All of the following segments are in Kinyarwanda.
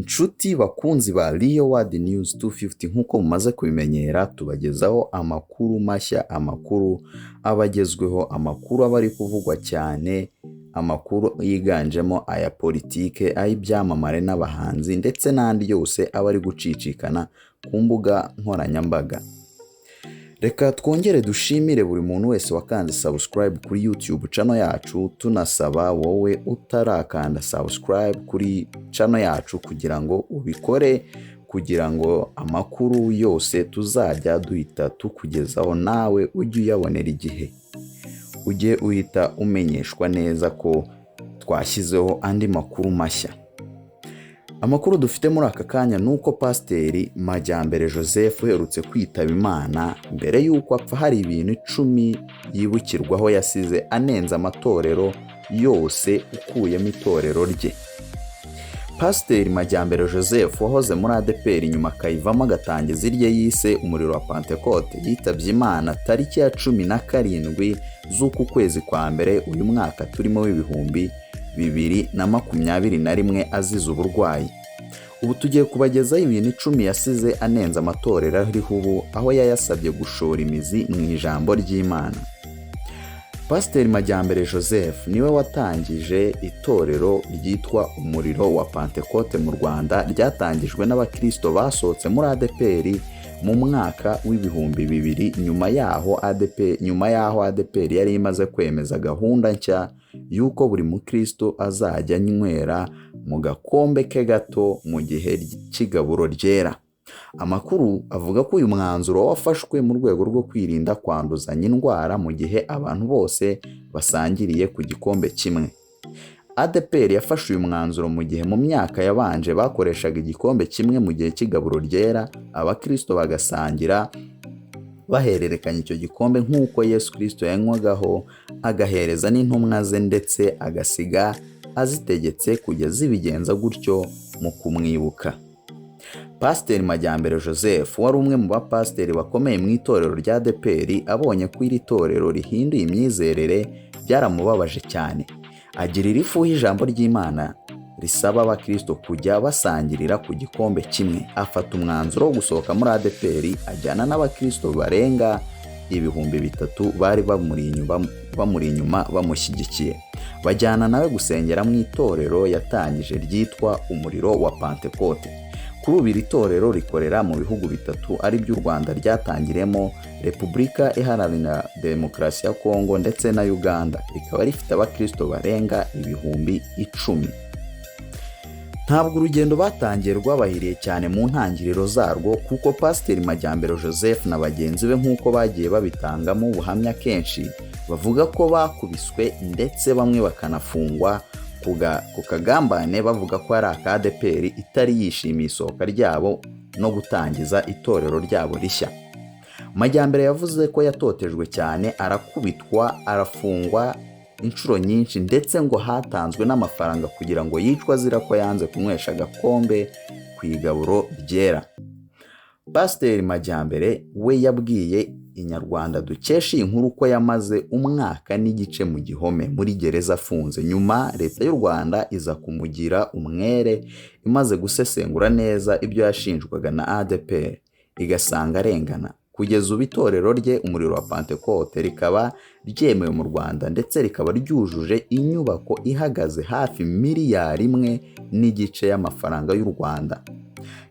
Nshuti bakunzi ba Real World News 250, nk'uko mumaze kubimenyera, tubagezaho amakuru mashya, amakuru aba agezweho, amakuru aba ari kuvugwa cyane, amakuru yiganjemo aya politike, ay'ibyamamare n'abahanzi, ndetse n'andi yose aba ari gucicikana ku mbuga nkoranyambaga. Reka twongere dushimire buri muntu wese wakanze subscribe kuri YouTube channel yacu, tunasaba wowe utarakanda subscribe kuri channel yacu kugira ngo ubikore, kugira ngo amakuru yose tuzajya duhita tukugezaho nawe ujye uyabonera igihe, ujye uhita umenyeshwa neza ko twashyizeho andi makuru mashya. Amakuru dufite muri aka kanya ni uko Pasiteri Majyambere Joseph uherutse kwitaba Imana, mbere y'uko apfa hari ibintu 10 yibukirwaho yasize anenze amatorero yose ukuyemo itorero rye. Pasiteri Majyambere Joseph wahoze muri ADEPR, nyuma akayivamo agatangiza irye yise Umuriro wa Pantekote, yitabye Imana tariki ya 17 z'uku kwezi kwa mbere uyu mwaka turimo w'2021 azize uburwayi. Ubu tugiye kubagezaho ibintu 10 yasize anenze amatorero ariho ubu, aho yayasabye gushora imizi mu ijambo ry'Imana. Pasiteri Majyambere Joseph niwe watangije itorero ryitwa Umuriro wa Pantekote mu Rwanda, ryatangijwe n'abakirisito basohotse muri ADEPR mu mwaka w'2000, nyuma yaho ADEPR yari imaze kwemeza gahunda nshya y'uko buri mukristo azajya anywera mu gakombe ke gato mu gihe cy'igaburo ryera. Amakuru avuga ko uyu mwanzuro wafashwe mu rwego rwo kwirinda kwanduzanya indwara mu gihe abantu bose basangiriye ku gikombe kimwe. ADEPR yafashe uyu mwanzuro mu gihe mu myaka yabanje bakoreshaga igikombe kimwe mu gihe cy'igaburo ryera, abakristo bagasangira bahererekanya icyo gikombe nk'uko Yesu Kristo yanywagaho agahereza n'intumwa ze, ndetse agasiga azitegetse kujya zibigenza gutyo mu kumwibuka. Pasiteri Majyambere Joseph wari umwe mu bapasiteri bakomeye mu itorero rya ADEPR, abonye ko iri torero rihinduye imyizerere byaramubabaje cyane, agira ifuhe ijambo ry'Imana risaba abakristo kujya basangirira ku gikombe kimwe, afata umwanzuro wo gusohoka muri ADEPR ajyana n'abakristo barenga 3000 bari bamuri inyuma bamushyigikiye, bajyana nawe gusengera mu itorero yatangije ryitwa Umuriro wa Pantekote. Kuri ubu iri torero rikorera mu bihugu bitatu, ari by'u Rwanda ryatangiremo, Repubulika Iharanira Demokarasi ya Kongo ndetse na Uganda, rikaba rifite abakristo barenga 10,000. Ntabwo urugendo batangiye rwabahiriye cyane mu ntangiriro zarwo, kuko Pasiteri Majyambere Joseph na bagenzi be, nk'uko bagiye babitangamo ubuhamya kenshi, bavuga ko bakubiswe ndetse bamwe bakanafungwa ku kagambane bavuga ko ari aka ADEPR itari yishimiye isohoka ryabo no gutangiza itorero ryabo rishya. Majyambere yavuze ko yatotejwe cyane, arakubitwa, arafungwa inshuro nyinshi, ndetse ngo hatanzwe n'amafaranga kugira ngo yicwe azira ko yanze kunywesha agakombe ku igaburo ryera. Pasiteri Majyambere we yabwiye Inyarwanda dukesha iyi nkuru ko yamaze umwaka n'igice mu gihome muri gereza afunze, nyuma Leta y'u Rwanda iza kumugira umwere imaze gusesengura neza ibyo yashinjwaga na ADEPR igasanga arengana. Kugeza ubu itorero rye Umuriro wa Pantekote rikaba ryemewe mu Rwanda, ndetse rikaba ryujuje inyubako ihagaze hafi miliyari 1.5 y'amafaranga y'u Rwanda.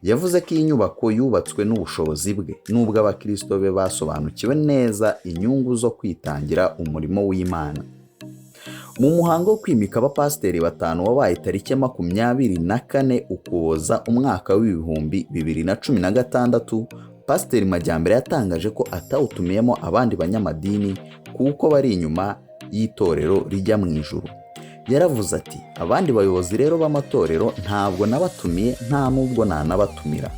Yavuze ko iyi nyubako yubatswe n'ubushobozi bwe n'ubwo abakristo be basobanukiwe neza inyungu zo kwitangira umurimo w'Imana. Mu muhango wo kwimika abapasiteri batanu wabaye tariki ya 24 Ukuboza umwaka w'2016, Pasiteri Majyambere yatangaje ko atawutumiyemo abandi banyamadini kuko bari inyuma y'itorero rijya mu ijuru. Yaravuze ati: "Abandi bayobozi rero b'amatorero ntabwo nabatumiye, nta n'ubwo nanabatumira.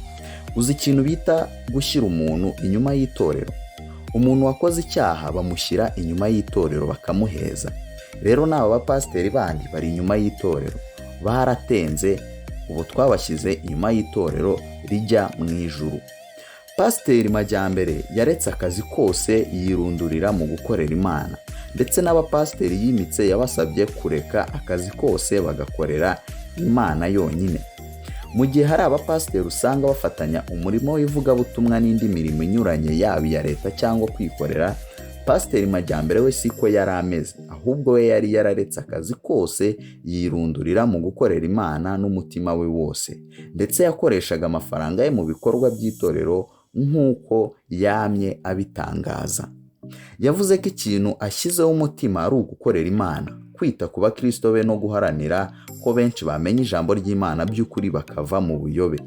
Uzi ikintu bita gushyira umuntu inyuma y'itorero? Umuntu wakoze icyaha bamushyira inyuma y'itorero bakamuheza. Rero n'aba bapasiteri bandi bari inyuma y'itorero baratenze, ubu twabashyize inyuma y'itorero rijya mu ijuru." Pasiteri Majyambere yaretse akazi kose yirundurira mu gukorera Imana, ndetse n'abapasiteri yimitse yabasabye kureka akazi kose bagakorera Imana yonyine. Mu gihe hari abapasiteri usanga bafatanya umurimo w'ivugabutumwa n'indi mirimo inyuranye, yaba iya leta cyangwa kwikorera, Pasiteri Majyambere we siko yari ameze, ahubwo we yari yararetse akazi kose yirundurira mu gukorera Imana n'umutima we wose, ndetse yakoreshaga amafaranga ye mu bikorwa by'itorero nk'uko yamye abitangaza. Yavuze ko ikintu ashyizeho umutima ari ugukorera Imana, kwita ku bakristo be no guharanira ko benshi bamenya ijambo ry'Imana by'ukuri bakava mu buyobe.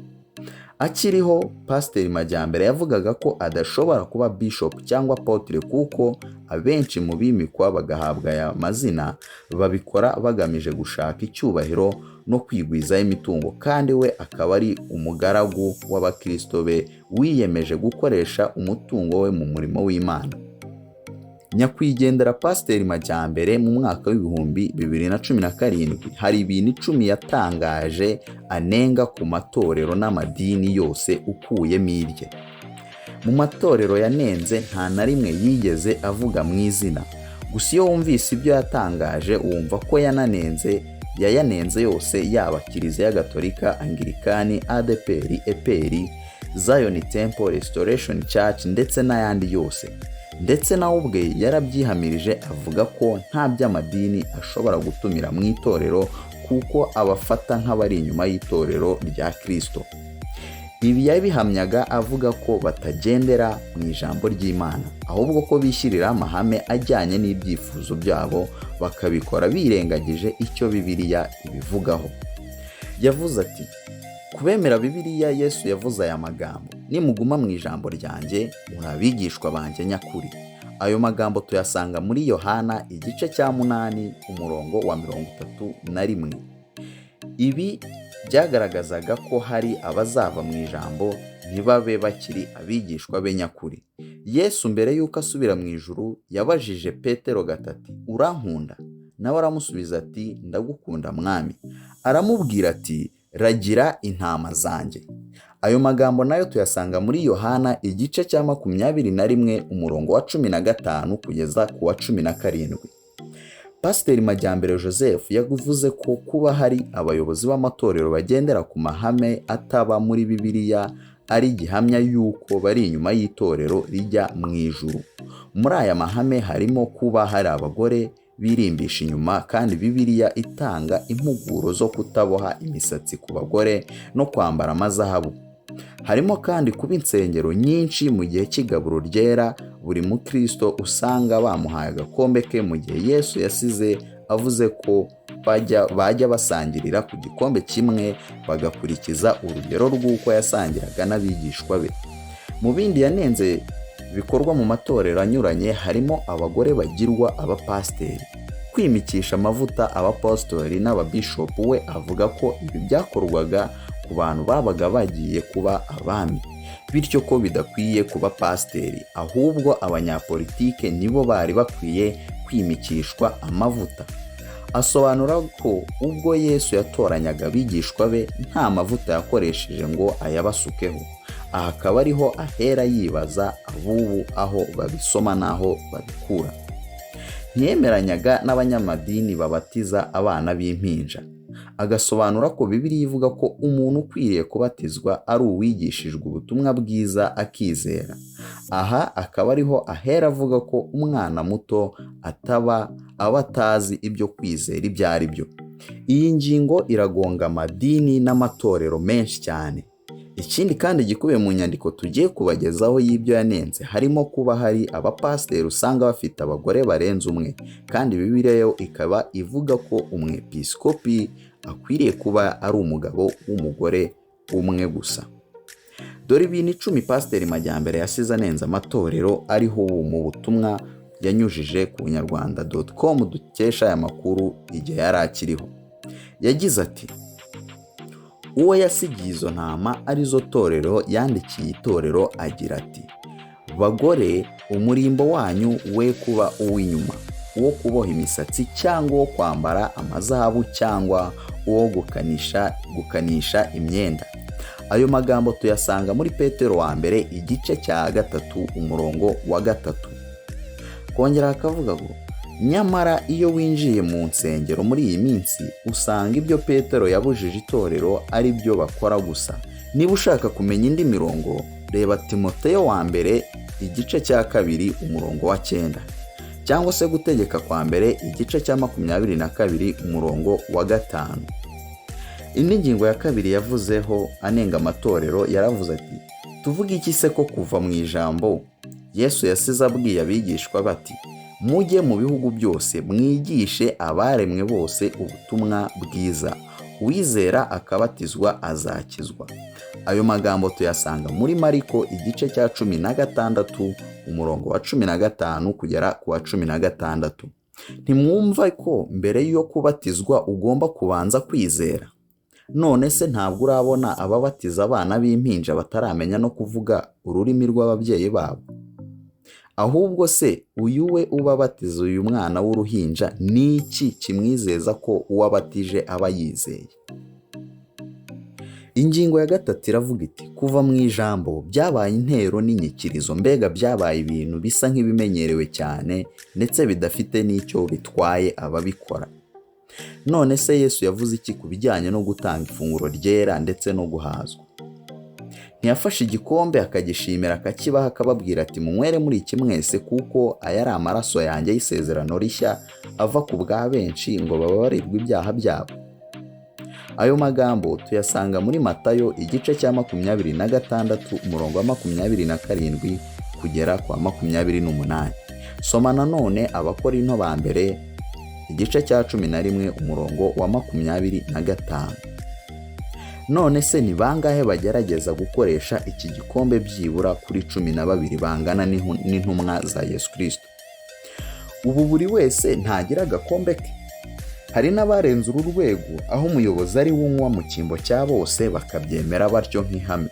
Akiriho, Pasiteri Majyambere yavugaga ko adashobora kuba bishop cyangwa apotre, kuko abenshi mu bimikwa bagahabwa aya mazina babikora bagamije gushaka icyubahiro no kwigwizaho imitungo, kandi we akaba ari umugaragu w'abakristo be wiyemeje gukoresha umutungo we mu murimo w'Imana. Nyakwigendera Pasiteri Majyambere mu mwaka wa 2017 hari ibintu 10 yatangaje anenga ku matorero n'amadini yose ukuyemo irye. Mu matorero yanenze nta na rimwe yigeze avuga mu izina, gusa iyo wumvise ibyo yatangaje wumva ko yayanenze yose, yaba Kiliziya Gatolika, Anglikani, ADEPR, EPR, Zion Temple, Restoration Church ndetse n'ayandi yose. Ndetse nawe ubwe yarabyihamirije avuga ko nta by'amadini ashobora gutumira mu itorero, kuko abafata nk'abari inyuma y'itorero rya Kristo. Ibi yabihamyaga avuga ko batagendera mu ijambo ry'Imana, ahubwo ko bishyiriraho amahame ajyanye n'ibyifuzo byabo, bakabikora birengagije icyo Bibiliya ibivugaho. Yavuze ati: "Kubemera Bibiliya, Yesu yavuze aya magambo: 'Nimuguma mu ijambo ryanjye, muri abigishwa banjye nyakuri.' Ayo magambo tuyasanga muri Yohana igice cya 8 umurongo wa 31. Ibi byagaragazaga ko hari abazava mu ijambo ntibabe bakiri abigishwa be nyakuri. Yesu mbere y'uko asubira mu ijuru yabajije Petero gatatu: 'Urankunda?' Nawe aramusubiza ati: 'Ndagukunda, Mwami.' Aramubwira ati: 'Ragira intama zanjye.' Ayo magambo nayo tuyasanga muri Yohana igice cya 21 umurongo wa 15 kugeza ku wa 17. Pasiteri Majyambere Joseph yavuze ko kuba hari abayobozi b'amatorero bagendera ku mahame ataba muri Bibiliya ari gihamya y'uko bari inyuma y'itorero rijya mu ijuru. Muri aya mahame harimo kuba hari abagore birimbisha inyuma, kandi Bibiliya itanga impuguro zo kutaboha imisatsi ku bagore no kwambara amazahabu. Harimo kandi kuba insengero nyinshi mu gihe cy'igaburo ryera buri mukristo usanga bamuhaye agakombe ke, mu gihe Yesu yasize avuze ko bajya basangirira ku gikombe kimwe, bagakurikiza urugero rw'uko yasangiraga n'abigishwa be. Mu bindi yanenze bikorwa mu matorero anyuranye harimo abagore bagirwa abapasiteri, kwimikisha amavuta abapasitori n'ababishopu. We avuga ko ibi byakorwaga ku bantu babaga bagiye kuba abami, bityo ko bidakwiye kuba pasiteri, ahubwo abanyapolitike nibo bari bakwiye kwimikishwa amavuta. Asobanura ko ubwo Yesu yatoranyaga abigishwa be nta mavuta yakoresheje ngo ayabasukeho. Aha akaba ariho ahera yibaza abubu aho babisoma n'aho babikura. Ntiyemeranyaga n'abanyamadini babatiza abana b'impinja, agasobanura ko Bibiliya ivuga ko umuntu ukwiriye kubatizwa ari uwigishijwe ubutumwa bwiza akizera. Aha akaba ariho ahera avuga ko umwana muto ataba aba atazi ibyo kwizera ibyo ari byo. Iyi ngingo iragonga amadini n'amatorero menshi cyane. Ikindi kandi gikubiye mu nyandiko tugiye kubagezaho y'ibyo yanenze harimo kuba hari abapasiteri usanga bafite abagore barenze umwe, kandi Bibiliya yo ikaba ivuga ko umwepiskopi akwiriye kuba ari umugabo w'umugore umwe gusa. Dore ibintu 10 Pasiteri Majyambere yasize anenze amatorero ariho ubu mu butumwa yanyujije ku nyarwanda.com dukesha aya makuru igihe yari akiriho. Yagize ati: "Uwo yasigiye izo ntama arizo torero, yandikiye itorero agira ati: 'Bagore, umurimbo wanyu we kuba uw'inyuma, uwo kuboha imisatsi cyangwa uwo kwambara amazahabu cyangwa uwo gukanisha imyenda.' Ayo magambo tuyasanga muri Petero wa mbere igice cya 3 umurongo wa 3. Kongera akavuga ngo: Nyamara iyo winjiye mu nsengero muri iyi minsi, usanga ibyo Petero yabujije itorero ari byo bakora gusa. Niba ushaka kumenya indi mirongo, reba Timoteyo wa mbere igice cya 2 umurongo wa 9, cyangwa se Gutegeka kwa mbere igice cya 22 umurongo wa 5. Indi ngingo ya kabiri yavuzeho anenga amatorero, yaravuze ati: tuvuge iki se ko kuva mu ijambo Yesu yasize abwiye abigishwa bati mujye mu bihugu byose mwigishe abaremwe bose ubutumwa bwiza, uwizera akabatizwa azakizwa. Ayo magambo tuyasanga muri Mariko igice cya 16 umurongo wa 15 kugera ku wa 16. Ntimwumva ko mbere yo kubatizwa ugomba kubanza kwizera? None se ntabwo urabona ababatiza abana b'impinja bataramenya no kuvuga ururimi rw'ababyeyi babo? Ahubwo se uyu we ubabatiza uyu mwana w'uruhinja, ni iki kimwizeza ko uwabatije aba yizeye? Ingingo ya gatatu iravuga iti: kuva mu ijambo byabaye intero n'inyikirizo, mbega byabaye ibintu bisa nk'ibimenyerewe cyane ndetse bidafite n'icyo bitwaye ababikora. None se Yesu yavuze iki ku bijyanye no gutanga ifunguro ryera ndetse no guhazwa? Ntiyafashe igikombe akagishimira akakibaha akababwira ati munywere muri iki mwese, kuko aya ari amaraso yanjye y'isezerano rishya ava ku bwa benshi ngo bababarirwe ibyaha byabo. Ayo magambo tuyasanga muri Matayo igice cya 26 umurongo wa 27 kugera kwa 28. Soma nanone Abakorinto ba mbere igice cya 11 umurongo wa 25. None se ni bangahe bagerageza gukoresha iki gikombe byibura kuri 12 bangana n'intumwa za Yesu Kristo? Ubu buri wese ntagira agakombe ke. Hari n'abarenze uru rwego aho umuyobozi ari we unywa mu cyimbo cya bose bakabyemera batyo nk'ihame.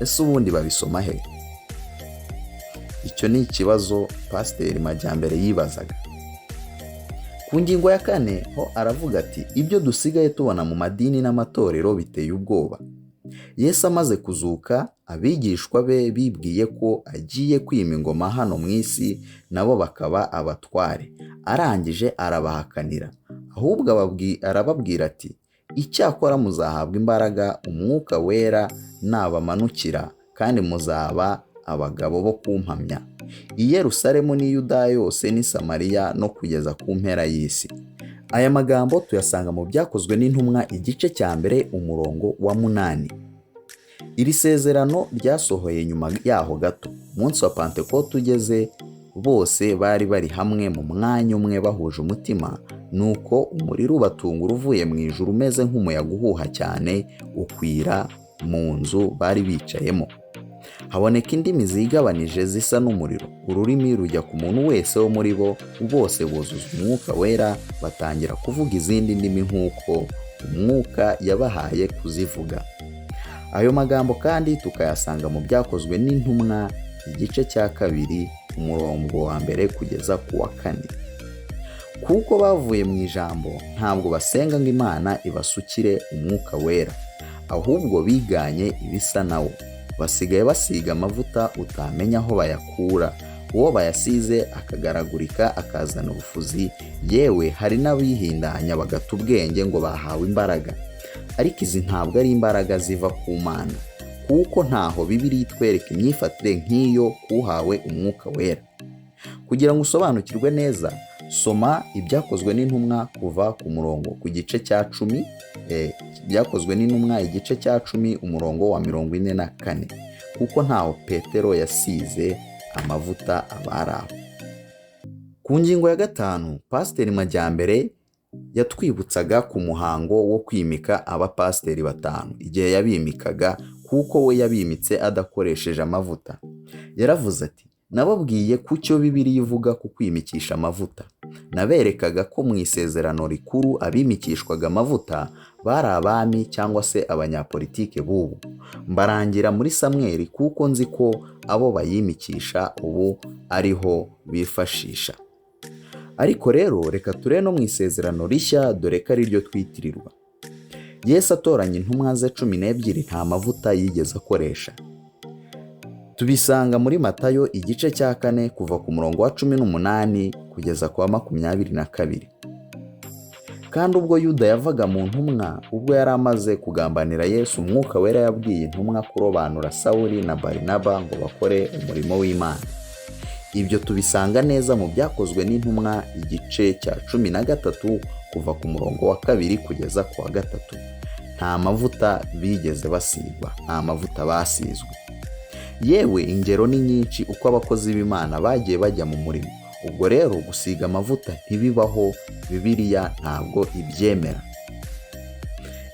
Ese ubundi babisoma he? Icyo ni ikibazo Pasiteri Majyambere yibazaga. Ku ngingo ya kane ho aravuga ati ibyo dusigaye tubona mu madini n'amatorero biteye ubwoba. Yesu amaze kuzuka, abigishwa be bibwiye ko agiye kwima ingoma hano mu isi, nabo bakaba abatware. Arangije arabahakanira, ahubwo arababwira ati icyakora muzahabwa imbaraga umwuka wera nabamanukira, kandi muzaba abagabo bo kumpamya i Yerusalemu n'i Yudaya yose n'i Samariya no kugeza ku mpera y'isi. Aya magambo tuyasanga mu Byakozwe n'Intumwa igice cya 1 umurongo wa 8. Iri sezerano ryasohoye nyuma yaho gato. Umunsi wa Pantekote ugeze, bose bari bari hamwe mu mwanya umwe bahuje umutima, nuko umuriro ubatungura uvuye mu ijuru umeze nk'umuyaga uhuha cyane ukwira mu nzu bari bicayemo. Haboneka indimi zigabanije zisa n'umuriro, ururimi rujya ku muntu wese wo muri bo, bose buzuzwa umwuka wera batangira kuvuga izindi ndimi nk'uko umwuka yabahaye kuzivuga. Ayo magambo kandi tukayasanga mu Byakozwe n'Intumwa igice cya 2 umurongo wa 1 kugeza ku wa 4. Kuko bavuye mu ijambo, ntabwo basenga ngo Imana ibasukire umwuka wera, ahubwo biganye ibisa nawo. Basigaye basiga amavuta utamenya aho bayakura, uwo bayasize akagaragurika akazana ubufuzi, yewe hari n'abihindanya bagata ubwenge ngo bahawe imbaraga. Ariko izi ntabwo ari imbaraga ziva ku Mana, kuko ntaho Bibiliya itwereka imyifatire nk'iyo kuhawe umwuka wera. Kugira ngo usobanukirwe neza, soma Ibyakozwe n'Intumwa kuva ku murongo ku gice cya 10, Ibyakozwe n'Intumwa igice cya 10 umurongo wa 44, kuko ntaho Petero yasize amavuta abari aho. Ku ngingo ya 5, Pasiteri Majyambere yatwibutsaga ku muhango wo kwimika abapasiteri 5 igihe yabimikaga, kuko we yabimitse adakoresheje amavuta. Yaravuze ati nababwiye ku cyo Bibiliya ivuga ku kwimikisha amavuta. Naberekaga ko mu isezerano rikuru abimikishwaga amavuta bari abami cyangwa se abanyapolitike b'ubu. Mbarangira muri Samweli kuko nzi ko abo bayimikisha ubu ariho bifashisha. Ariko rero reka turebe no mu isezerano rishya, dore ko ari ryo twitirirwa. Yesu atoranya intumwa ze 12 nta mavuta yigeze akoresha. Tubisanga muri Matayo igice cya 4 kuva ku murongo wa 18 kugeza ku wa 22. Kandi ubwo Yuda yavaga mu ntumwa, ubwo yari amaze kugambanira Yesu, Umwuka Wera yabwiye intumwa kurobanura Sawuli na Barinaba ngo bakore umurimo w'Imana. Ibyo tubisanga neza mu Byakozwe n'Intumwa igice cya 13 kuva ku murongo wa 2 kugeza ku wa 3. Nta mavuta bigeze basigwa, nta mavuta basizwe. Yewe ingero ni nyinshi uko abakozi b'Imana bagiye bajya mu murimo. Ubwo rero gusiga amavuta ntibibaho, Bibiliya ntabwo ibyemera.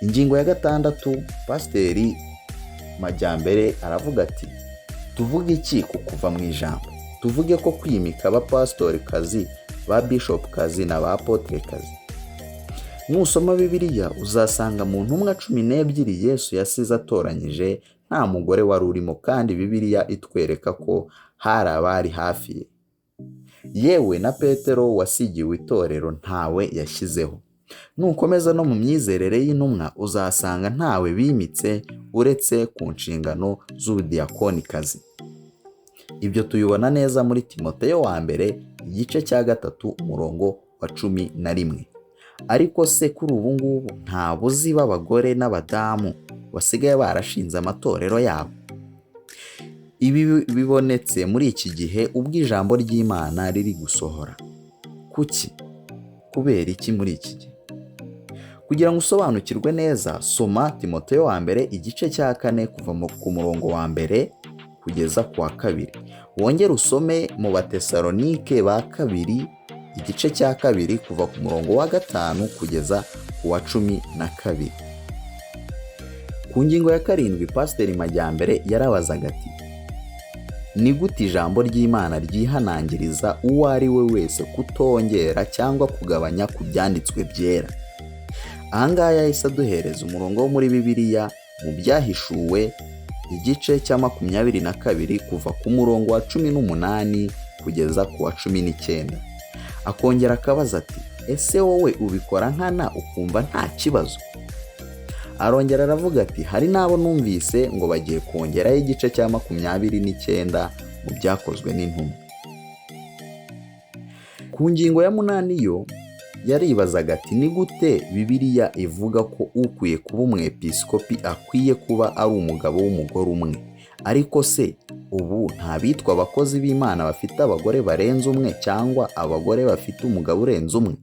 Ingingo ya 6, Pasiteri Majyambere aravuga ati: tuvuge iki ku kuva mu ijambo? Tuvuge ko kwimika abapasitorikazi, ba bishopukazi na ba apotrekazi. Nusoma Bibiliya uzasanga mu ntumwa 12 Yesu yasize atoranyije nta mugore wari urimo, kandi Bibiliya itwereka ko hari abari hafi ye. Yewe na Petero wasigiwe itorero ntawe yashyizeho. Nukomeza no mu myizerere y'intumwa uzasanga ntawe bimitse uretse ku nshingano z'ubudiyakonikazi. Ibyo tubibona neza muri Timoteyo wa mbere igice cya 3 umurongo wa 11. Ariko se kuri ubu ngubu nta buzi b'abagore n'abadamu basigaye barashinze amatorero yabo? Ibi bibonetse muri iki gihe ubwo ijambo ry'Imana riri gusohora. Kuki? Kubera iki muri iki gihe? Kugira ngo usobanukirwe neza, soma Timoteyo wa mbere igice cya 4 kuva ku murongo wa 1 kugeza ku wa 2. Wongere usome mu Batesalonike ba kabiri igice cya 2 kuva ku murongo wa 5 kugeza ku wa 12. Ku ngingo ya 7, Pasiteri Majyambere yarabazaga ati: ni gute ijambo ry'Imana ryihanangiriza uwo ari we wese kutongera cyangwa kugabanya ku byanditswe byera? Ahangaha yahise aduhereza umurongo wo muri Bibiliya mu Byahishuwe igice cya 22 kuva ku murongo wa 18 kugeza ku wa 19. Akongera akabaza ati: ese wowe ubikora nkana ukumva nta kibazo? Arongera aravuga ati: hari n'abo numvise ngo bagiye kongeraho igice cya 29 mu Byakozwe n'Intumwa. Ku ngingo ya 8 yo yaribazaga ati: ni gute Bibiliya ivuga ko ukwiye kuba umwepiskopi akwiye kuba ari umugabo w'umugore umwe? Ariko se ubu nta bitwa abakozi b'Imana bafite abagore barenze umwe cyangwa abagore bafite umugabo urenze umwe?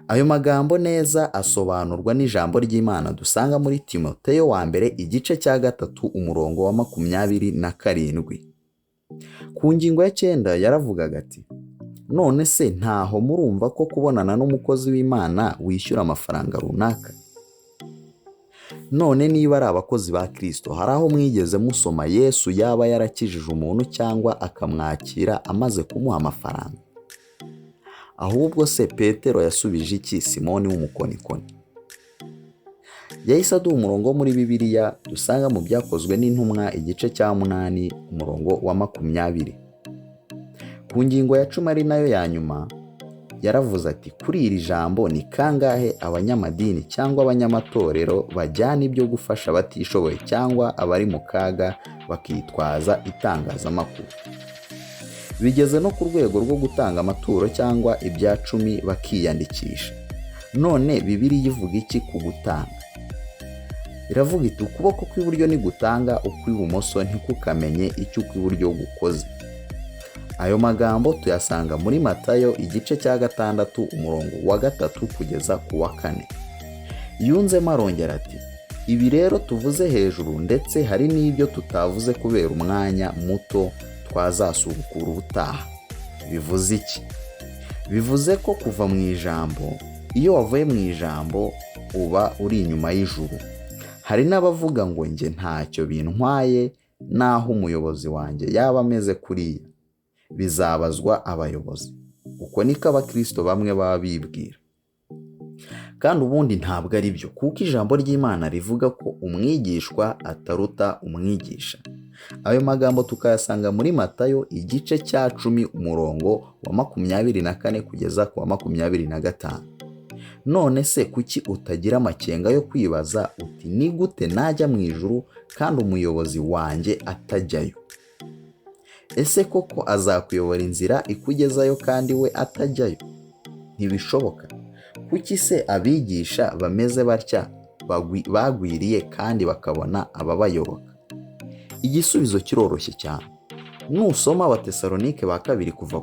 Ayo magambo neza asobanurwa n'ijambo ry'Imana dusanga muri Timoteyo wa mbere igice cya 3 umurongo wa 27. Ku ngingo ya 9 yaravugaga ati: none se ntaho murumva ko kubonana n'umukozi w'Imana wishyura amafaranga runaka? None niba ari abakozi ba Kristo, hari aho mwigeze musoma Yesu yaba yarakijije umuntu cyangwa akamwakira amaze kumuha amafaranga? Ahubwo se Petero yasubije iki Simoni w'umukonikoni? Yahise aduha umurongo muri Bibiliya dusanga mu Byakozwe n'Intumwa igice cya 8 umurongo wa 20. Ku ngingo ya 10 ari nayo ya nyuma yaravuze ati: kuri iri jambo ni kangahe abanyamadini cyangwa abanyamatorero bajyana ibyo gufasha abatishoboye cyangwa abari mu kaga bakitwaza itangazamakuru? Bigeze no ku rwego rwo gutanga amaturo cyangwa ibya 10 bakiyandikisha. None Bibiliya ivuga iki ku gutanga? Iravuga iti: ukuboko kw'iburyo nigutanga, ukw'ibumoso ntikukamenya icyo ukw'iburyo gukoze. Ayo magambo tuyasanga muri Matayo igice cya 6 umurongo wa 3 kugeza ku wa 4. Yunzemo arongera ati: ibi rero tuvuze hejuru ndetse hari n'ibyo tutavuze kubera umwanya muto twazasubukura ubutaha. Bivuze iki? Bivuze ko kuva mu ijambo, iyo wavuye mu ijambo uba uri inyuma y'ijuru. Hari n'abavuga ngo njye ntacyo bintwaye naho umuyobozi wanjye yaba ameze kuriya, bizabazwa abayobozi. Uko niko abakristo bamwe baba bibwira. Kandi ubundi ntabwo ari byo, kuko ijambo ry'Imana rivuga ko umwigishwa ataruta umwigisha. Ayo magambo tukayasanga muri Matayo igice cya 10 umurongo wa 24 kugeza ku wa 25. None se kuki utagira amakenga yo kwibaza uti: "Ni gute najya mu ijuru kandi umuyobozi wanjye atajyayo?" Ese koko azakuyobora inzira ikugezayo kandi we atajyayo? Ntibishoboka. Kuki se abigisha bameze batya bagwiriye kandi bakabona ababayoboka? Igisubizo kiroroshye cyane. Nusoma Abatesalonike ba kabiri, kuva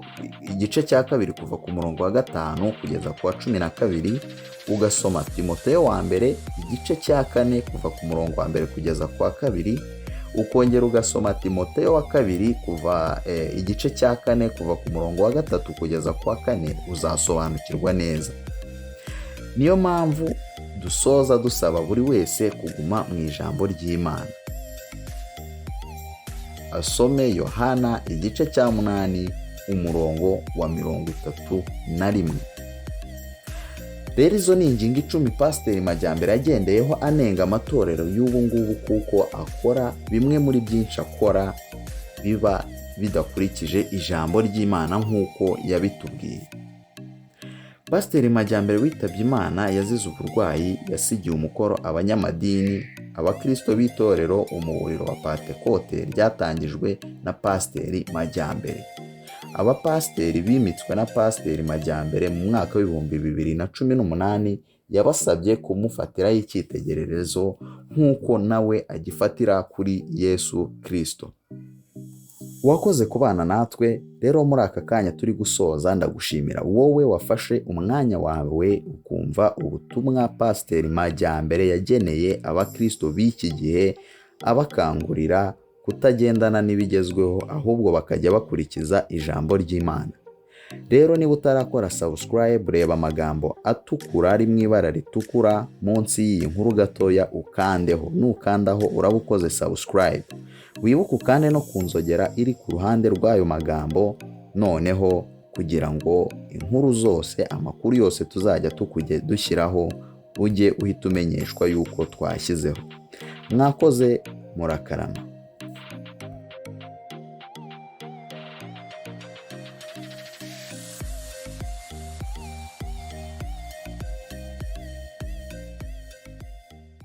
igice cya 2, kuva ku murongo wa 5 kugeza ku wa 12, ugasoma Timoteyo wa mbere igice cya 4, kuva ku murongo wa 1 kugeza ku wa 2, ukongera ugasoma Timoteyo wa kabiri, kuva igice cya 4, kuva ku murongo wa 3 kugeza ku wa 4, uzasobanukirwa neza. Niyo mpamvu dusoza dusaba buri wese kuguma mu ijambo ry'Imana, asome Yohana igice cya 8, umurongo wa 31. Rero izo ni ingingo 10 Pasiteri Majyambere yagendeyeho anenga amatorero y'ubu ngubu, kuko akora bimwe muri byinshi akora biba bidakurikije ijambo ry'Imana nk'uko yabitubwiye. Pasiteri Majyambere witabye Imana yazize uburwayi, yasigiye umukoro abanyamadini, abakirisito b'itorero Umuburiro wa Pantekote ryatangijwe na Pasiteri Majyambere. Abapasiteri bimitswe na Pasiteri Majyambere mu mwaka w'2018, yabasabye kumufatiraho icyitegererezo nk'uko nawe agifatira kuri Yesu Kirisito. Wakoze kubana natwe. Rero muri aka kanya turi gusoza, ndagushimira wowe wafashe umwanya wawe ukumva ubutumwa Pasiteri Majyambere yageneye abakirisito b'iki gihe, abakangurira kutagendana n'ibigezweho, ahubwo bakajya bakurikiza ijambo ry'Imana. Rero niba utarakora subscribe, reba amagambo atukura ari mu ibara ritukura munsi y'iyi nkuru gatoya, ukandeho. Nukandaho uraba ukoze subscribe. Wibuke ukande no ku nzogera iri ku ruhande rw'ayo magambo, noneho kugira ngo inkuru zose, amakuru yose tuzajya tukujye dushyiraho, ujye uhita umenyeshwa yuko twashyizeho. Mwakoze, murakarama.